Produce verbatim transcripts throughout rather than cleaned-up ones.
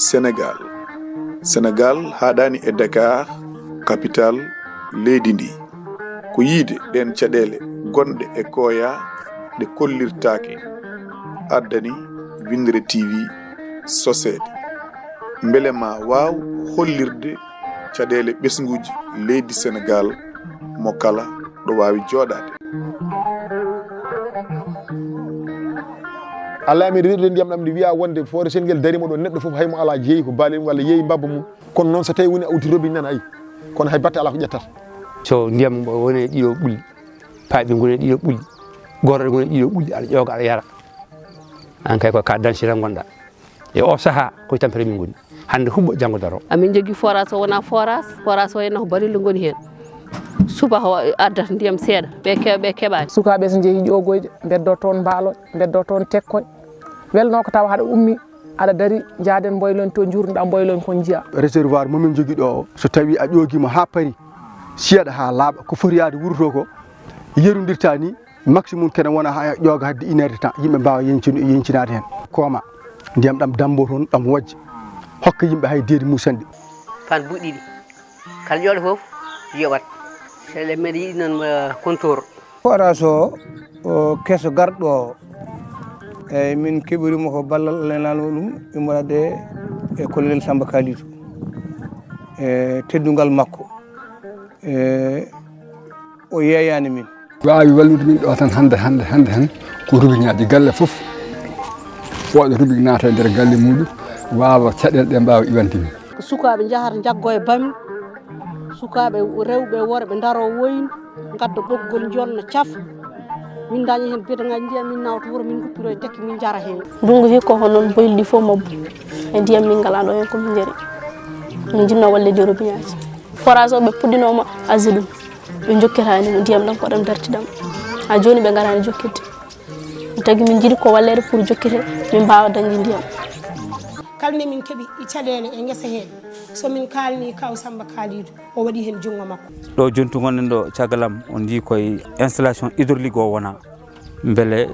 Senegaal. Senegaal haaɗaani e Dakar, kapital leydi ndi. Ko yiyde ɗeen caɗeele gonɗe e Koya ɗe kollirtaake addani Winndere T V soseede. Mbele maa waaw hollirde caɗeele ɓesnguuji leydi Senegaal, mo kala ɗo waawi jooɗaade. Allah amen rewiɗen ndiyam ɗam nde wiya wonde foore sel ngel darima ɗo neɗɗo fof hay mo ala jeeyi ko baalel mum walla yeeyi mbabba mum. Kono noon so tawi woni a udditi robinet nana ayi kono hay batte ala ko ƴettata. So ndiyam woni e ɗiɗo ɓulli, paaɓi ngoni e ɗiɗo ɓulli, gorre ngoni e ɗiɗo ɓulli, aɗa ƴooga aɗa yara. Aan kay ko ka dansira ngonɗa. E o saha ko tampere min ngoni. Hannde huɓɓo janngo daro. Amin jogii forage o wona forage, forage o henna ko balillu ngoni heen. Suba o addata ndiyam seeɗa, ɓe keɓa ɓe keɓaani. Sukaaɓe so njehii ƴoogoyde, mbeddoo toon mbaaloy, mbeddoo toon tekkoy. Welnoo ko tawa haɗa ummii, aɗa darii, njaaden mboyloñ to njuurndaa mboyloñ kon njiyaa. Réservoir mo min njogii ɗoo o, so tawii a ƴoogiima haa parii, ciyaɗa haa laaɓa, ko foti yahde wuro to ko, yerondirtaa nii, maximum kene wona haa ƴooga hadde une heure de temps yimɓe mbaawa yeñcinaade heen. Kooma ndiyam ɗam dammboo toon ɗam wojja hokka yimɓe hay deedi muusanɗi. Pan buɗɗiɗi kala ƴooɗo fof yoɓat. Seeɗa mbeɗa yiɗi noon kontoor. Forage o keso garɗo o, eyyi min keɓirimo ko ballal Allah e laanoo ɗum immorade e colonel Samba Kalidou e teddungal makko. E o yeeyaani min. Waawi wallude min ɗo tan hannde hannde hannde hannde ko robineaji galle fof fooɗa robine naata e nder galle muɗum waawa caɗeele ɗe mbaawa iwande min. Ko sukaaɓe njahata njaggo e bami, sukaaɓe rewɓe e worɓe ndaroo woynu ngadda ɓoggol njonna cafa. Min ndaña heen bidonŋaaji ndiyam min nawta wuro min nguppiroo e tekke min njara heen. Ndunngu hikka ko noon boyli ɗi fof mabbo e ndiyam min ngalaa ɗo heen ko min njari. Min njinnoo walleede e robineaji. Forage o ɓe puɗɗinooma asde ɗum, ɓe njokkiraani mo ndiyam ɗam ko ɗam darti ɗam. Haa jooni ɓe ngaraani jokkirde. Ɗum tagi min njiɗi ko walleede pour jokkite min mbaawa dañde ndiyam. Kala nde min keɓi caɗeele e ngesa hee, so min kaalnii Kaaw Sammba Kaaliidu, o waɗi heen junngo makko. Ɗo jontu ngonɗen ɗo, caggal am on njii koye installation hydraulique o wona. Mbele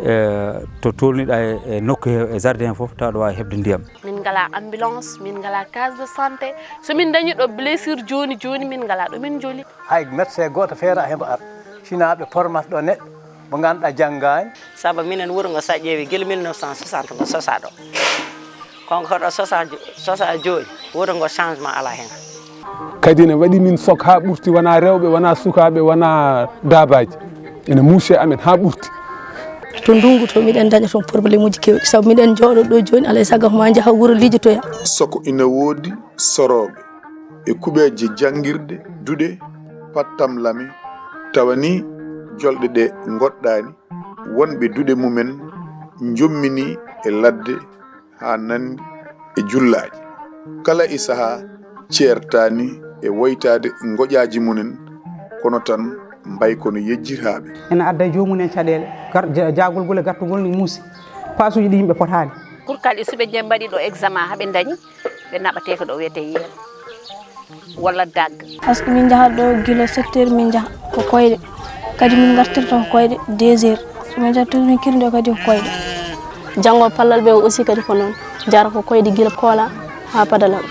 to tolniɗa e nokku he e jardin he fof tawa ɗo wawi heɓde ndiyam. Min ngala ambulance, min ngala case de santé. So min dañi ɗo blessure joni joni min ngala ɗo min joli. Hay médecin goto feera hembo ar. Sina ɓe pormat ɗo neɗɗo mo ganduɗa janggani. Saabu minen wuuro ngo sa ƴeewi gila mille neuf cent soixante ngo sosa ɗo. Kono koɗo sosa sosa jooni wuuro ngo changement ala hen. Kadi ene waɗi min sok haa ɓurti, wonaa rewɓe, wonaa sukaaɓe, wonaa daabaaji. Ene muusi e amen haa ɓurti. To ndunngu to miɗen ndaña toon probléme uji keewɗi sabu miɗen njooɗo ɗo jooni alaa e sago ma njaha wuro lijotoya. Soko ina woodi sorooɓe e kuɓeeje janngirɗe duɗe pattamlame tawa ni jolɗe ɗe ngoɗɗaani wonɓe duɗe mumen njommini e ladde haa nanndi e jullaaji. Kala e sahaa ceertaani e woytaade ngoƴaaji mumen, kono tan mbayi ko no yejjiraaɓe. Ena adda e joomum en caɗeele, jaagol ngol e gartugol ne muusi, paasuuji ɗi yimɓe potaani. Kurkal e suɓe nde mbaɗi ɗo examen haa ɓe ndañi, ɓe naɓatee ko ɗo wiyetee yeer. Walla dagga. Parce que min njahat ɗo gila sept heures min njaha ko koyɗe, kadi min ngartirta ko koyɗe deux heures. So min njahat toon min kirdi o kadi ko koyɗe. Janngo pallal ɓe o aussi kadi ko noon, njara ko koyɗe gila Koola haa Padalal,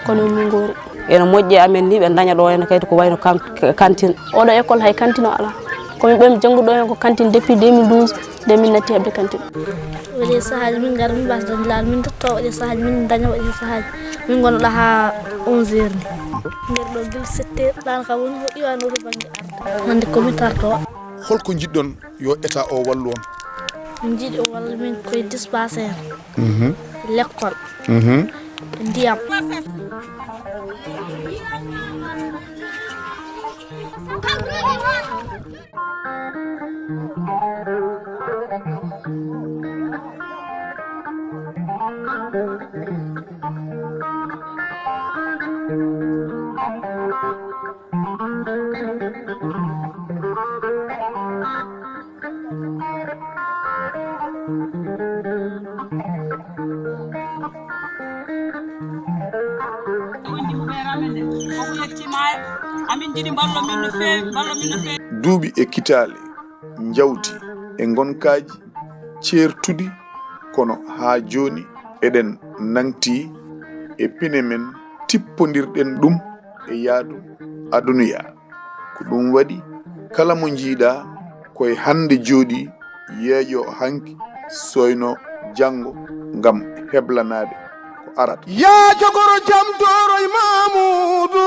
ko noon min ngoori. Ene moƴƴi e amen ni ɓe daña ɗo heen kadi ko wayno cantine. Oɗo école hay cantine o alaa. Ko min ɓen jannguɗo ɗo heen ko cantine depuis deux mille douze. Nde min natti heɓde kantin. Waɗi e sahaaji min ngara min mbasa dañde laawol min totto waɗi e sahaaji min daña waɗi e sahaaji min ngona ɗo haa onze heures ni. Nder ɗo gila sept heures ɗan ka woni ko iwano to bangge arde. Hannde ko min tarto. Holko njiɗɗon yo état o wallu on? Min njiɗi o walla min koye dispensaire, lekkol, ndiyam. Duuɓi e kitaale njawti e ngonkaaji ceertuɗi, kono haa jooni eɗen nangtii e pine men, tippondirɗen ɗum e yaadu adunuya. Ko ɗum waɗi, kala mo njiiɗaa ko e hannde jooɗii, yeeƴo hanki, sooyno janngo ngam heblanaade ko arata. Yaa jogoro jam dooroy Mamuudu.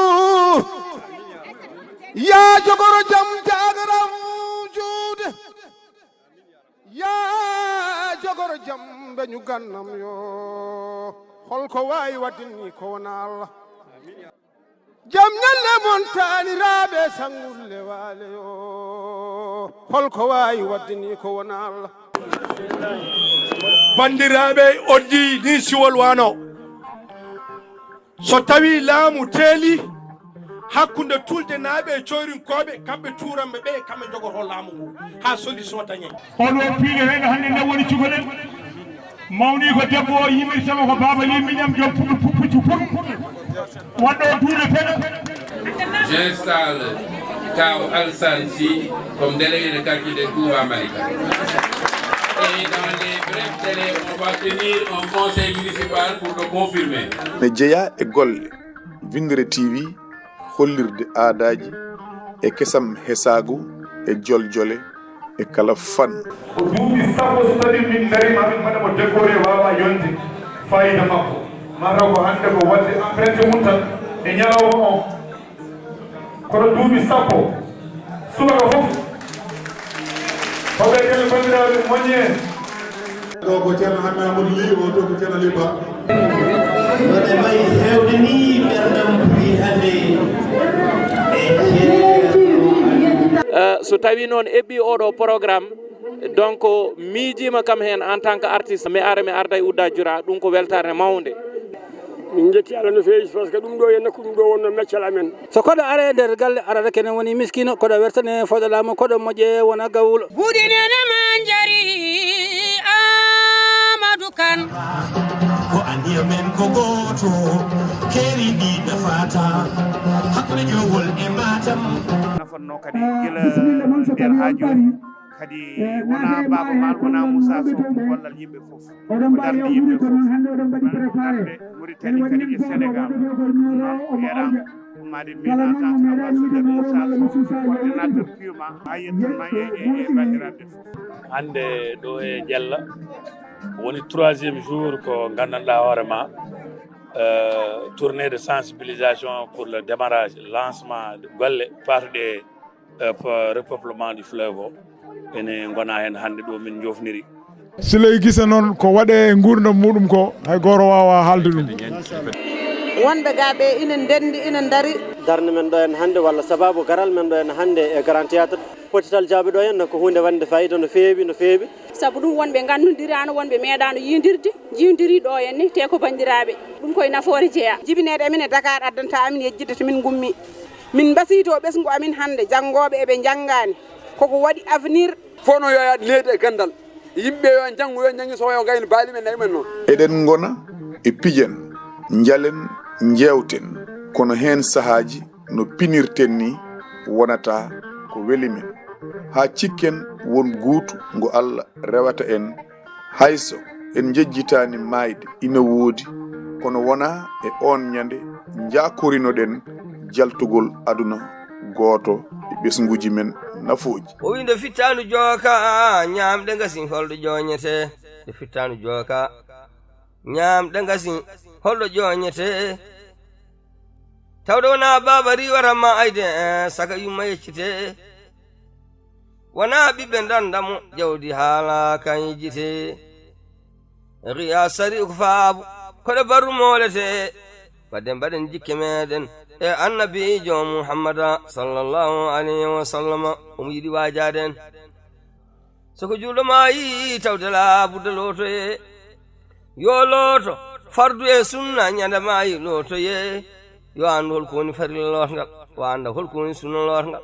Yaa jogoro jam jaagaram juude. Yaa jogoro jam beñu gannam yo. Holko waawi waɗde ni ko wona Allah? Jam ñalle mon taaniraaɓe sanngulle waale yo. Holko waawi waɗde ni ko wona Allah? Banndiraaɓe, oddi ni siwol wano. So tawi laamu teeli hakkunde tulde naaɓe e coyrinkooɓe, kamɓe tuuranɓe ɓe, kamɓe jogoto laamu ngu haa solution dañe. Oɗo piijo heen hannde nde woni cukalel. Mawni ko debbo o yimirtama ko baaba li miñam joom puɗɗu puɗɗu puɗɗu. Waɗɗo duule peɗa. J'installe Kaw Alsan Sy comme délégué de quartier de Touba Malika. Et dans les brefs délais, on va tenir un conseil municipal pour le confirmer. Ne jeyaa e golle Winndere T V, hollirde aadaaji e kesam hesaagu e joljole e kala fannu. Ko duuɓi sappo so tawi min ndariima, min mbaɗa mo décoré, waawa yonde faayiida makko. Mataw ko hannde ko waɗde emprunté mum tan e ñalawma o. Kono duuɓi sappo, subaka fof, hoɓe kala banndiraaɓe moƴƴe. Ɗo ko Ceerno Hammet Amadou Ly, o to ko Ceerno Aliou Ba. No ɗe mbayi heewde ni, ɓerɗam puri hannde e Ceerno Aliou. Eh, so tawi noon eɓɓi oɗo programme, donc miijiima kam heen en tant que artiste, mi ara mi arda e Udda Jura, ɗum ko weltaare mawnde. Min njetti Allah no feewi, parce que ɗum ɗo e nokku ɗum ɗo wonno meccal amen. So koɗo ara e nder galle, arata kene woni miskino, koɗo wertane fodde laamu, koɗo moƴƴe wona gawulo. Buuɗi nene Manjari Amadou Kane. Ko anniya men ko gooto, keeri ndi nafata, hakkunde Jowol e Matam. Nafanno kadi gila nder haaju, kadi wona Baaba Maal, wona Moussa Sow, ko gollal yimɓe fof. Oɗon mbawi yewtude kono hannde oɗon mbaɗi préparé. Ene waɗi foof ko waɗetee ko numéro omo awƴa. Kala noon mo meeɗaani yiide numéro makko, so suusaa yo waɗu ɗum. Hannde ɗo e Jella woni troisième jour ko nganndanɗaa hoore ma, euh, tournée de sensibilisation pour le démarrage, lancement de golle paatuɗe e, po-, repeuplement du fleuve o, ene ngona heen hannde ɗo min njofniri. Siley Gise noon, ko waɗe e nguurndam muɗum ko, hay gooto waawa haalde ɗum. Wonɓe ga ɓe ina ndenndi, ina ndari. Darnde men ɗo en hannde, walla sababu garal men ɗo en hannde e Grand Théâtre, pottital jaabi ɗo en, ko huunde wonde fayida no feewi, no feewi. Sabu ɗum, wonɓe nganndodirano, wonɓe meeɗano yiidirde, jiwdiri ɗo en ni, te ko banndiraaɓe. Ɗum koye nafoore jeeya. Jibineede amen e Dakar addanta amin yejjitde to min ngummi. Min mbasiyto ɓesngu amin hannde, janngooɓe eɓe njanngaani. Koko waɗi avenir. Fof no yo yaad needi e ganndal. Yimɓe yo njanngu, yo njanngi, so yo ngayno baali men, nayi men noon. Eɗen ngona e pijen, njalen, njeewten, kono heen sahaaji no pinirten ni wonata ko weli men. Haa cikken won guutu ngo Allah rewata en, hayso en njejjitaani maayde ina woodi, kono wonaa e oon ñande njaakorinoɗen jaltugol aduna gooto e ɓesnguuji men nafooji. O wi nde fittaandu jooka, ñaamɗe ngasi, holɗo jooñete? Nde fittaandu jooka, ñaamɗe ngasi, holɗo jooñete? Tawde wonaa baaba riiwata ma ayde, eh, saka yumma yeccite. Wonaa ɓiɓɓe ndanda mo, jawdi haala kan yejjite. Riya sari ko faabu, koɗe barru moolete. Wadde mbaɗen jikke meɗen e annabiijo Muhammada sallallahu alayhi wa sallam, omo yiɗi waajaade en. So ko juulɗo maayi, tawde laaɓude lootoye. Yo looto fardu e sunna, ñande maayi lootoye. Yo anndu hol ko woni farilla lootngal, o annda hol ko woni sunna lootngal.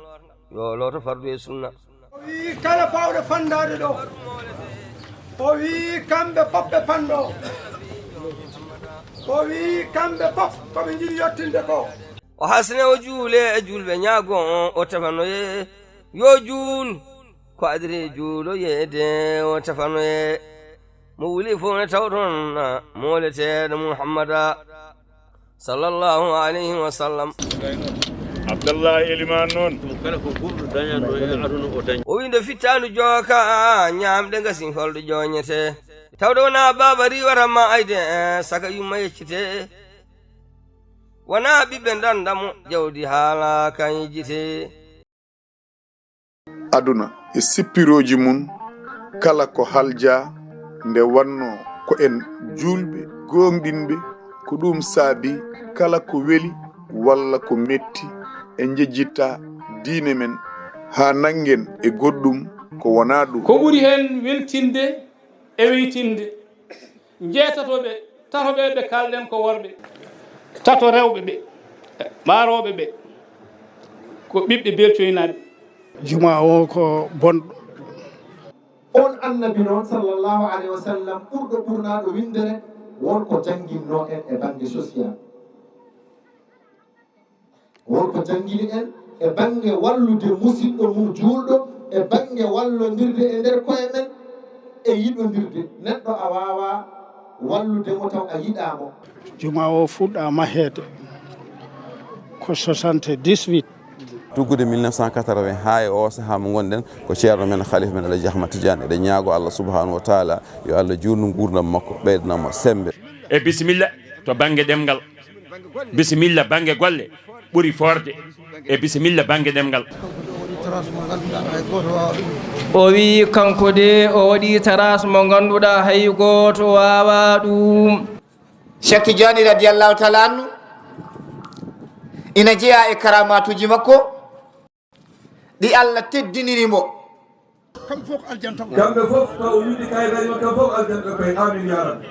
Yo looto fardu e sunna. O wii kala baawɗo fanndaade ɗo, o wii kamɓe fof ɓe fanndo. O wii kamɓe fof ko ɓe njiɗi yettinde ko. O hasne, o juule e juulɓe ñaago, o tefanoye. Yo juul ko adiri juuloyeede, o tefanoye. Mo wuli fof ne taw toon mooleteeɗo Muhammada. Sallallahu alayhi wa sallam. Abdallah Eliman noon. Kala ko gurɗo dañanɗo e aduna o daña. O wi nde fittaandu jooka, ñaamɗe ngasin holɗo jooñete. Tawde wonaa baaba riiwata ma ayde, eh, saka yumma yeccite. Wonaa ɓiɓɓe ndanda mo, jawdi haala kan yejjite. Aduna e sippirooji mum, kala ko haljaa, nde wannoo ko en juulɓe gooŋɗinɓe, ko ɗum saabii kala ko weli walla ko metti, en njejjittaa diine men haa nanngen e goɗɗum ko wonaa ɗum. Ko ɓuri heen weltinde e wiytinde, njeetato ɓe, tato ɓe, ɓe kaalɗen ko worɓe, tato rewɓe ɓe, maarooɓe ɓe, ko ɓiɓɓe belcoynaaɓe. Juma o ko bonɗo. On annabi noon, sallallahu alayhi wa sallam, ɓurɗo ɓurnaaɗo winndere, won ko jannginnoo en e bannge social. Won ko janngini en e bannge wallude musiɗɗo mum juulɗo, e bannge wallondirde e nder koye men, e yiɗondirde. Neɗɗo a waawaa wallude mo taw a yiɗaa mo. Juma o fuɗɗaa maheede ko soixante-dix-huit. Tuggude mille neuf cent quatre-vingts haa e oo sahaa mo ngonɗen, ko ceerno men, khalifa men, Alhaji Ahmad Tidiane. Eɗen ñaagoo Allah subhanahu wa taala yo Allah juutnu nguurndam makko, ɓeydana mo semmbe. E bisimilla to bannge ɗemngal. Bisimilla bannge golle ɓuri foorde. E bisimilla bannge ɗemngal. O wi kanko de o waɗi taras mo ngannduɗaa hay gooto waawaa ɗum. Cheikh Tidiane radiyallahu taala anhu ina jeyaa e karamatuuji makko ɗi Allah teddiniri mo. Kamɓe fof ko aljanna taw. Kamɓe fof taw o wiide kayitaji maɓɓe kam fof aljanna ɓe payi. Amin ya rabbi.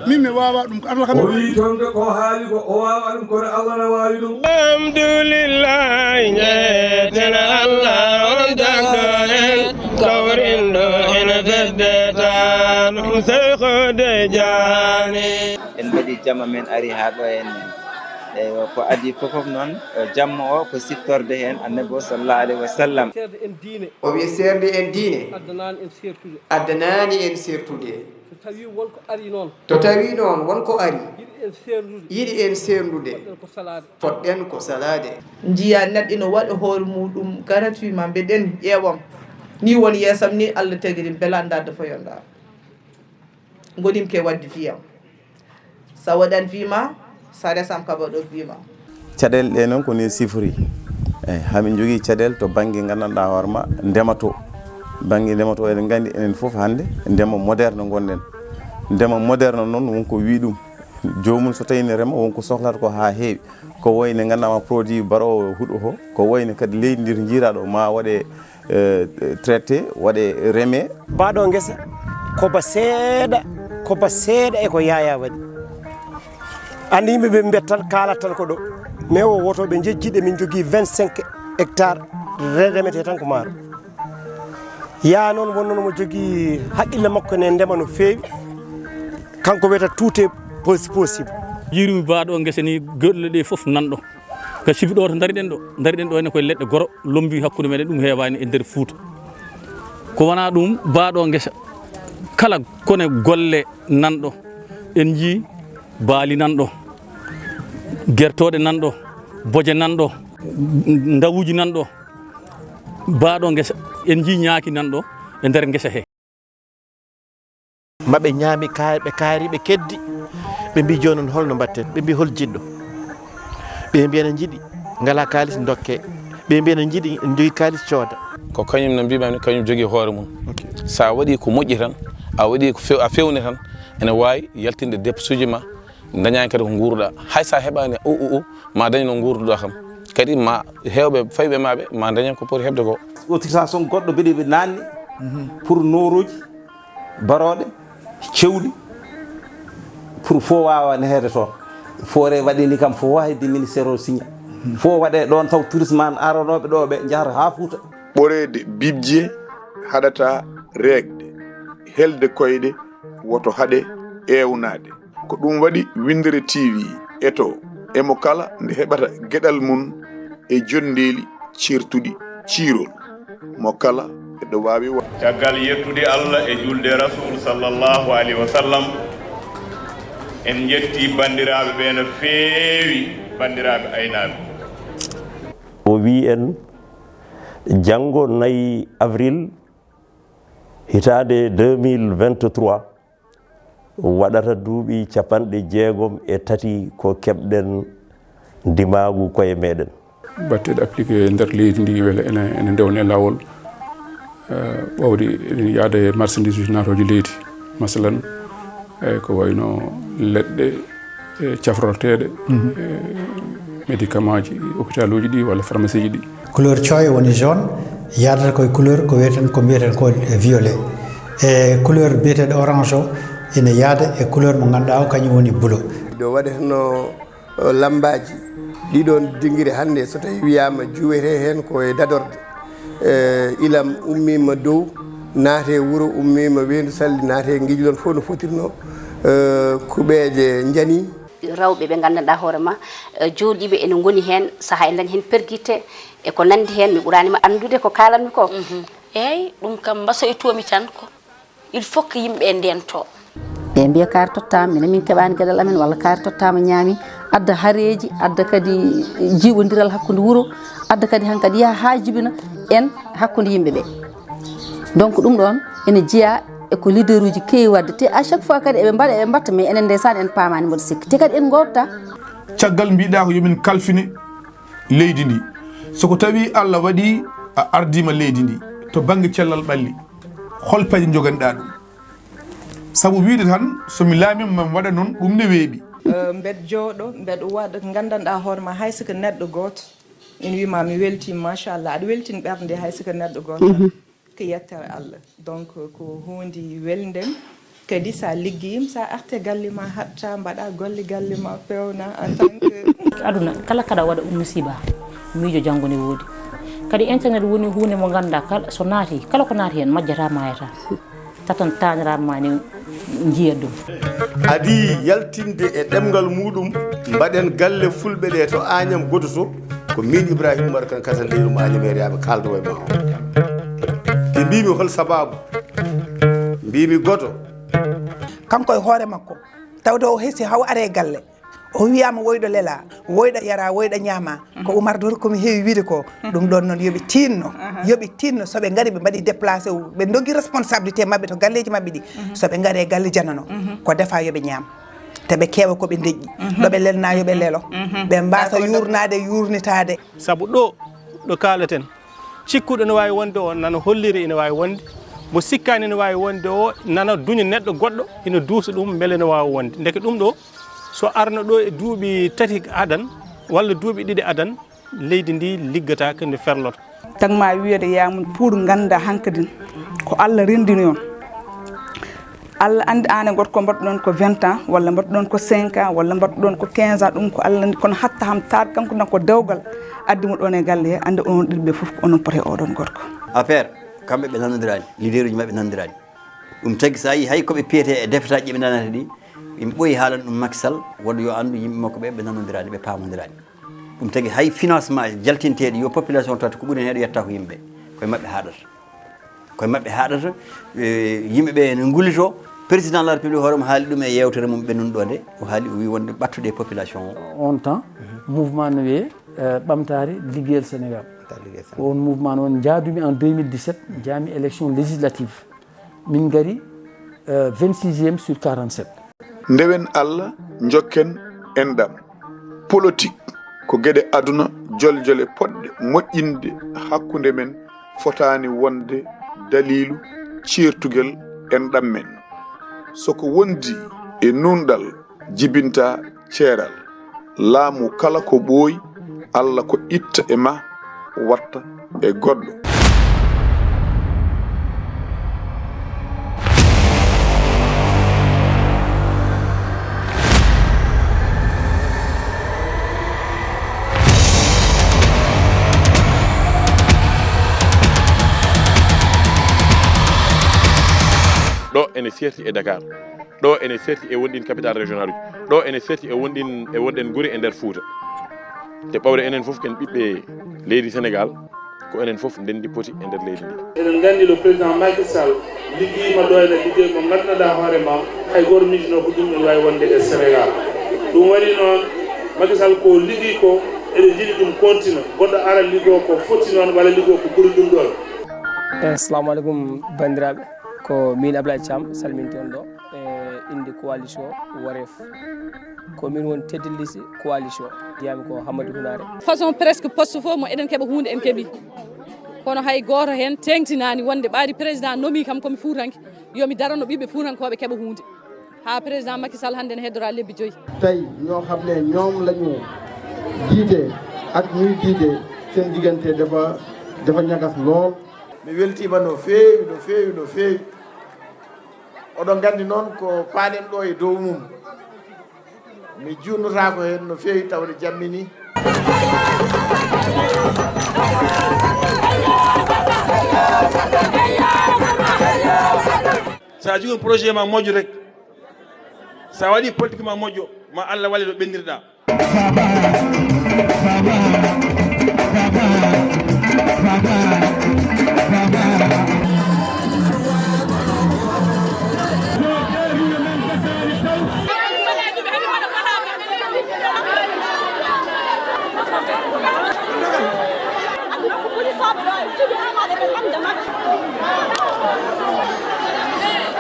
Min mi wawa ɗum ko Allah kam. O wi toon de ko haali ko o wawa ɗum kono Allah na wawi ɗum. Alhamdulillahi, jeeten Allah on tagɗo en, kawrinɗo en fedde tan, ɗum Seyko Tijani. En mbaɗi jama men ari ha ɗo en. Eywa, ko adii fof fof noon, eh, jamma o ko siftorde heen Annabi o sallallahu alayhi wa sallam. Seerde en diine. O wi seerde en diine. Addanaani en seertude. Addanaani en seertude. So tawii won ko ari noon. To tawii noon won ko ari. Yiɗi en seerndude. Yiɗi en seerndude. Poɗɗen ko salaade. Poɗɗen ko salaade. Njiyaa neɗɗo ina waɗa hoore muuɗum gratuitement, mbeɗen ƴeewam. Nii woni yeesam nii, Allah tagiri mi, belaa ndaarde foyondaar. Ngonimke waɗde fiyam. So a waɗan fima, so a resan ka waɗo fima. Caɗeele ɗe noon ko ni sifori. Eyi, hamin jogii caɗeele to bannge nganndanɗaa hoore ma ndema to. Bannge ndema to, eɗen nganndi enen fof hannde ndema moderne ngonɗen. Ndema moderne noon won ko wii ɗum. Joomum so tawi ne rema, won ko sohlata ko haa heewi. Ko wayno nganndanɗaa ma produit baroowo huɗo o, ko wayno kadi leydi ndi to njiiraa ɗo ma waɗe eh, traité, waɗe reme. Baaɗo ngesa ko ba seeɗa, ko ba seeɗa e ko Yaya waɗi. Anndi yimɓe ɓe mbiyat tan, kaalat tan ko ɗo. Mais o woto ɓe njejji ɗe, min njogii vingt-cinq hectares re-, remetee tan ko maaro. Yaya noon wonno mo jogii haqqille makko ne ndema no feewi. Kanko wiyata tout est possi-, possible. Jiirumi baaɗo ngesa ni golle ɗe fof nanɗo. Ka sifi ɗo to ndariɗen ɗo, ndariɗen ɗo ene koye leɗɗe goro, lombi hakkunde meɗen, ɗum heewaani e nder Fuuta. Ko wonaa ɗum, baaɗo ngesa, kala kone golle nanɗo, en njii baali nanɗo, gertooɗe nanɗo, boje nanɗo, ndawuuji nanɗo, baaɗo ngesa, en njii ñaaki nanɗo e nder ngesa he. Maɓe ñaami kaari, ɓe kaari, ɓe keddi. Ɓe mbi, "Jooni noon, holno mbaɗten?" Ɓe mbi, "Hol jiɗɗo?" Ɓe mbi, "Ene njiɗi, ngalaa kaalis, ndokke." Ɓe mbi, "Ene njiɗi, njogii kaalis, cooda." Ko kañum no mbiimi, kañum jogii hoore mum. Ok. So a waɗii ko moƴƴi tan, a waɗii ko few-, a fewni tan, ene waawi yaltinde dépense uji ma, dañaani kadi ko nguurɗaa. Hay so a heɓaani o, o, o, ma dañ no nguurduɗaa kam. Kadi ma heewɓe fayɓe ma ɓe, ma dañan ko poti heɓde ko. Autorisation goɗɗo mbiɗa ɓe naanni pour nooruuji, barooɗe, cewɗi, pour fof waawa neheede toon. Foore waɗi ni kam fof, hay de ministère o signa. Fof waɗe ɗoon taw tourisme an aranooɓe ɗo ɓe njahata haa Fuuta. Ɓoreede bibje haɗata reegde, helde koyɗe woto haɗe eewnaade. Ko ɗum waɗi Winndere T V eto e mo kala nde heɓata geɗal mum e jonndeeli ceertuɗi ciirol. Mo kala eɗo waawi wa- Caggal yettude Allah e julde Rasul sallallahu alayhi wa sallam, En njetti banndiraaɓe ɓee no feewi, banndiraaɓe aynaaɓe. O wiyi en, janngo nayi avril hitaande deux mille vingt-trois waɗata duuɓi capanɗe jeegom e tati ko keɓɗen ndimaagu koye meɗen. Batteɗe appliqué e nder leydi ndi wele ene ene ndewna e laawol, ɓawde eɗen yaada e marchandise uji naatooji leydi, masalan, eyi ko wayno leɗɗe e cafrorteeɗe, médicament ji, hôpital uji ɗi walla pharmacie ji ɗi. Couleur cooyo woni jaune, yadata koye couleur ko wiyeten ko mbiyeten ko violet, e couleur biyeteɗo orange o ina yaada e couleur mo ganduɗa o kañum woni bulo. Ɗo waɗeteno lambaji ɗiɗon dingire hande so tawi wiyama juwete hen ko e dadorde. Ilam ummima dow, naate wuuro, ummima weendu salli, naate guijlon fof no fotirno. Kuɓeeje njani. Rewɓe ɓe nganndanɗaa hoore ma, jooɗiiɓe ene ngoni heen, sahaa ene ndaña heen pergitte e ko nanndi heen, mi ɓuraani ma anndude ko kaalan-mi ko. Eey, ɗum kam mbasoytoo-mi tan ko il faut que yimɓe ɓee ndeentoo. Ɓe mbiya kaari tottaama, minen min keɓaani geɗal amen, walla kaari tottaama ñaami, adda hareeji, adda kadi jiiɓondiral hakkunde wuro, adda kadi hankadi yaha haa jibina en hakkunde yimɓe ɓee. Donc ɗum ɗoon ene jeyaa e ko leader uji keewi waɗde, te à chaque fois kadi eɓe mbaɗa eɓe mbatta, mais enen ndeysaan en paamaani mboɗo sikki, te kadi en ngoowtaa. Caggal mbiɗa ko yomin kalfine leydi ndi. So ko tawi Allah waɗi a ardiima leydi ndi to bannge cellal ɓalli, hol peeje njoganiɗa ɗum? Sabu wiide tan so mi laamiima mami waɗa noon, ɗum ne weeɓi. Mbeɗa jooɗo, mbeɗa waɗa, nganndanɗaa hoore ma hay so ko neɗɗo gooto ina wiya ma mi weltiima, machallah, aɗa weltini ɓernde hay so ko neɗɗo gooto. Ko yettere Allah. Donc ko huunde welnde. Kadi sa liggeyiima, sa arte galle ma, hatta mbaɗa golle galle ma, pewna en tant que. Aduna kala kaɗa waɗa ɗum musiba, miijo janngo ne woodi. Kadi internet woni huunde mo ngannduɗaa kala so naati, kala ko naati heen majjata maayata. Tatan taaniraaɓe ma ne njiya ɗum. Adii yaltinde e ɗemngal muuɗum, mbaɗen galle fulɓe ɗe to Aañam Godoto, ko miin Ibrahima Umar Kan Katanleyrum Aañameeriyaaɓe kaaldowo e ma o. Ɓe mbiimi hol sabaabu? Mbiimi godo. Kanko e hoore makko, tawde o hesi haw are galle. O wiyaama woyɗo lelaa, woyɗo yaraa, woyɗo ñaamaa. Ko Umar Dor ko mi heewi wiide ko. Ɗum ɗoon noon yo ɓe tiinno, yo ɓe tiinno so ɓe ngari ɓe mbaɗi déplacé, ɓe ndoggi responsabilité maɓɓe to galleeji maɓɓe ɗi. So ɓe ngari e galle janano, ko defa yo ɓe ñaam. Te ɓe keewa ko ɓe ndeƴƴi. Ɗo ɓe lelnaa yo ɓe lelo. Ɓe mbaasa yuurnaade, yuurnitaade. Sabu ɗo, ɗo kaaleten, cikkuɗo ene waawi wonde o nana holliri ene waawi wonde, mo sikkaani ene waawi wonde o nana duña neɗɗo goɗɗo ene duusa ɗum mbele ene waawa wonde. Ndeke ɗum ɗo so arno ɗo e duuɓi tati adan walla duuɓi ɗiɗi adan, leydi ndi liggataake nde ferloto. Tagma wiyede yaamun pour ngannda hankadin ko Allah renndini on. Allah anndi aan e gorko mbaɗɗon ko vingt ans walla mbaɗɗon ko cinq ans walla mbaɗɗon ko quinze ans, ɗum ko Allah anndi, kono hatta ham taar kanko na ko dewgal addi mo ɗon e galle he, anndi onon ɗiɗi ɓe fof ko onon poti e oɗon gorko. Affaire kamɓe ɓe nanondiraani, leader uji maɓɓe nanondiraani. Ɗum tagi so a yii hay ko ɓe piyete e defetaaji ɗi ɓe nanata ɗi, ɓe ɓooyi haalan ɗum Macky Sall, waɗa yo anndu yimɓe makko ɓe ɓe nanondiraani, ɓe paamondiraani. Ɗum tagi hay financement jaltinteeɗi yo population tawata ko ɓuri heen heɗo yetta ko yimɓe, koye maɓɓe haaɗata. Koye maɓɓe haaɗata, yimɓe ɓe ene ngullitoo. Président de la République hoore mum haali ɗum e yeewtere mum ɓennude ɗo nde, o haali o wii wonde ɓattude e population o. On temps mouvement no wiyee Ɓamtaare Liggeyel Sénégal. Ko on mouvement noon njaadumi en deux mille dix-sept, njaami élection législative. Min ngari vingt-sixième sur quarante-sept. Ndewen Allah, njokken enɗam. Polotik ko geɗe aduna joljole poɗɗe moƴƴinde hakkunde men, fotaani wonde daliilu ceertugel enɗam men. So ko wondi e nuunɗal jibinta ceeral. Laamu kala ko ɓooyi, Allah ko itta e ma, watta e goɗɗo. Ɗo ene serti e Dakar. Ɗo ene serti e wonɗin capital régional uji. Ɗo ene serti e wonɗin e wonɗen gure e nder Fouta. Te ɓawde enen fof ken ɓiɓɓe leydi Sénégal, Ko enen fof ndenndi poti e nder leydi ndi. Eɗen nganndi le président Macky Sall liggiima ɗo ene liggey mo nganndanɗaa hoore ma hay gooto miijinoo ko ɗum ene waawi wonde e Sénégal. Ɗum waɗi noon Macky Sall ko liggii ko eɗen njiɗi ɗum kontina, goɗɗo ara liggoo ko foti noon walla liggoo ko ɓuri ɗum ɗoon. Assalamu aleykum banndiraaɓe, ko min Ablaye Thiam salminton ɗo e innde coalition Wareef. Ko min woni tête de liste coalition. Mbiyami ko Hamadi Hunare. Façon presque poste fof mo eɗen keɓa huunde en keɓi, kono hay gooto heen teeŋtinaani wonde ɓaadi président nomi kam komi fuutanke, yomi darano ɓiɓɓe fuutankooɓe keɓa huunde. Haa président Macky Sall hannde ne heddora lebbi joyi. Tey ñoo xam ne ñoom la ñu jiite ak ñuy jiite, seen diggante dafa dafa ñagas lool. Mi weltiima no feewi, no feewi, no feewi. Oɗon nganndi noon ko paaɗen ɗo e dow mum. Mi juutnotaako heen no feewi, tawde jammini. So a jogii projet ma moƴƴo rek, so a waɗii politique ma moƴƴo, ma Allah walle ɗo ɓenndirɗa.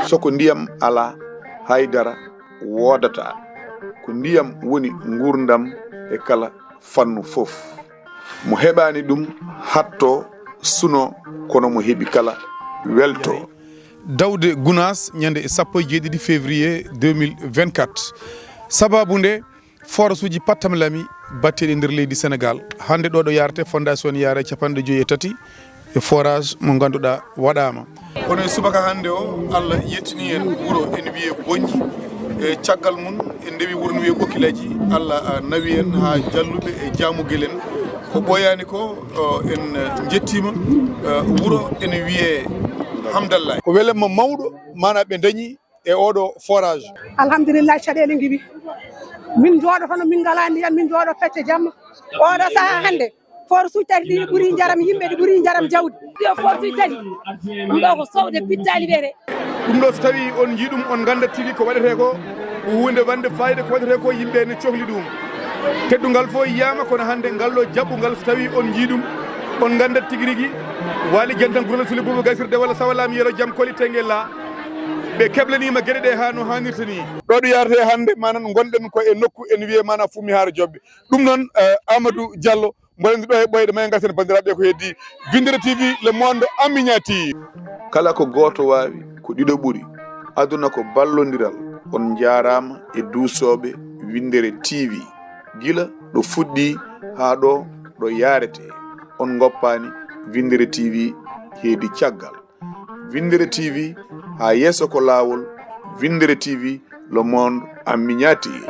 So ko ndiyam alaa, hay dara woodataa. Ko ndiyam woni nguurndam e kala fannu fof. Mo heɓaani ɗum hattoo, sunoo, kono mo heɓi kala weltoo. Dawde Gunaas ñande sappo e jeeɗiɗi février deux mille vingt-quatre. Sababu nde, forage uji pattam lami batteɗi nder leydi Sénégal. Hannde ɗo ɗo yarate fondation ne yaara e capanɗe joyi e tati e forage mo ngannduɗaa waɗaama. Kono e subaka hannde o, Allah yettini en wuro ene wiyee Boñji. E caggal mum, en ndewi wuro no wiyee Ɓokkilaji. Allah, ah, nawi en haa Jalluɓe e Jaamugel en. Ko ɓooyaani ko, oh, en, eh, njettiima, eh, wuro ene wiyee Hamdallaay. Ko welamma mawɗo, maanaa ɓe ndañi e oɗo forage. Alhamdulillah, caɗeele ngiwi. Min njooɗotono, min ngalaa ndiyam, min njooɗo pecce jamma. Oɗo sahaa hannde, forage uji tati ɗi ɓuri njaram yimɓe, ɗi ɓuri njaram jawdi. Ɗiɗo forage uji tati, ɗum ɗo ko sowde pittaali wiyetee. Ɗum ɗo, so tawii on njii ɗum, on nganndat tigi ko waɗetee ko, ko huunde wonde faayiida ko waɗetee ko, yimɓe ne cohli ɗum. Teddungal fof yiyaama, kono hannde ngal ɗo jaɓɓungal, so tawii on njii ɗum, on nganndat tigi rigi, Waali Jantan, Gurel Sule, Buuba Gaysirde walla Sawa Laam Yero Jam Koli Tengel laa, ɓe keblaniima geɗe ɗe haa no haanirta nii. Ɗo ɗo yaretee hannde, maanaam ngonɗen ko e nokku ene wiyee maanaam Fummi Haara Joɓɓe. Ɗum noon, eh, Amadou Diallo, mboɗo anndi ɗo e ɓooyde, ma en ngarten banndiraaɓe ko heddii. Winndere T V, Le Monde, en miniature. Kala ko gooto waawi, ko ɗiɗo ɓuri. Aduna ko ballondiral. On njaaraama e duusooɓe Winndere T V. Gila ɗo fuɗɗii haa ɗo ɗo yaretee. On ngoppaani, Winndere T V heedi caggal. Winndere T V, haa yeeso ko laawol. Winndere T V, Le Monde en miniature.